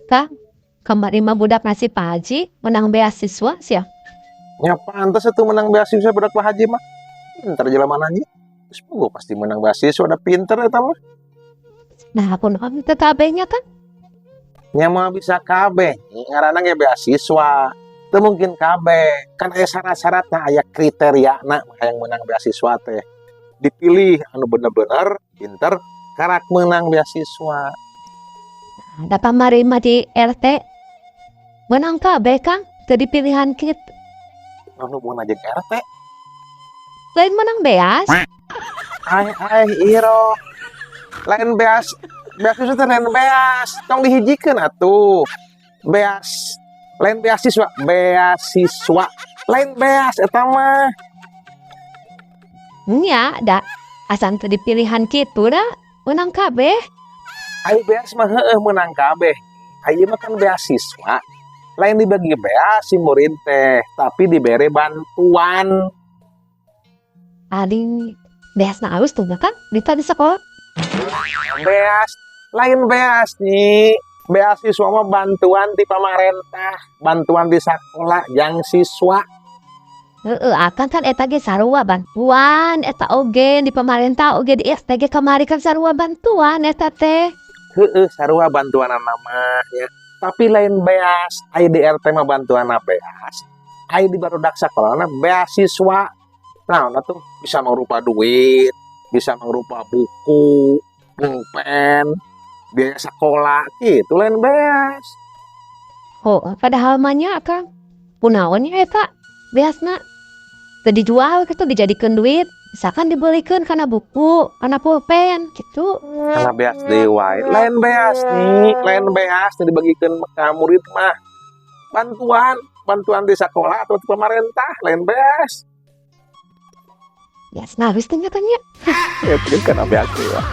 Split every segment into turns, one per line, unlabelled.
Kang, kamari mah budak si Pak Haji menang beasiswa sia.
Ya pantas itu menang beasiswa budak Pak Haji mah. Pinter jelema nanya. Terus gua pasti menang beasiswa, udah pinter eta mah.
Nah, kunaon teu kabehnya kan?
Nya mah bisa kabeh, ngaranna ge beasiswa. Teu mungkin kabeh, kan aya syarat-syaratna, aya kriteriana hayang menang beasiswa teh. Dipilih anu bener-bener pinter karak menang beasiswa.
Da kamari mah di RT menang kabeh, Kang, teu dipilihan kitu.
Anu hubungan jeung RT?
Lain menang beas.
Ai ai iro. Lain beas, beasiswa teh lain beas, tong dihijikeun atuh. Beas lain beasiswa, beasiswa lain beas eta mah.
Nya, da asan teu dipilihan kitu da menang kabeh.
Ai beas mah heueuh menang kabeh. Ai mah kan beasiswa. Lain dibagi beas si murid teh, tapi dibere bantuan.
Ari beasna alus tuh kan di tadi sekolah.
Beas lain beas nih. Beasiswa mah bantuan di pamarentah, bantuan di sekolah yang siswa.
Heeh, akan kan eta ge sarua bantuan, eta oge di pamarentah oge di RT ge kamari kan sarua bantuan eta teh.
Heeh, sarua bantuan mah ya. Tapi lain beas, ai di RT mah bantuan beas. Ai di barudak sakolana beasiswa. Nah, tuh bisa mangrupa duit, bisa mangrupa buku, pulpen, biaya sekolah, gitu lain beas.
Oh, padahal mah nya Kang, kunaon nya eta beasna teu dijual gitu dijadikeun duit, misalkan dibelikeun kana buku, kana pulpen gitu.
Kana beas deui wae. Lain beas nih, lain beas nu dibagikeun ka murid mah. Bantuan, bantuan di sekolah atau di pemerintah, lain beas.
Beasna alus teh nya kan nya.
Ya, itu kana beas deui wae.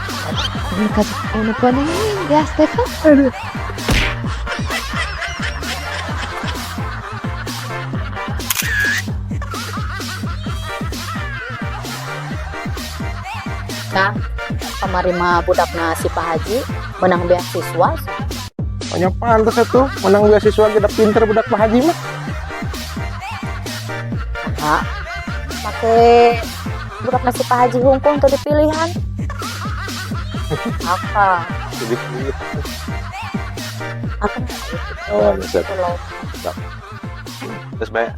Anu kasih anu kuning beas teh kan.
Aduh.
Kang, kamari mah budakna si Pak Haji menang beasiswa.
Banyak pantas itu menang beasiswa kita pinter budak Pak Haji mah.
Nah, make budakna si Pak Haji hungkung teu dipilihan. Apa?
Jadi pilihan.
Apa?
Oh, bisa. Terus baik.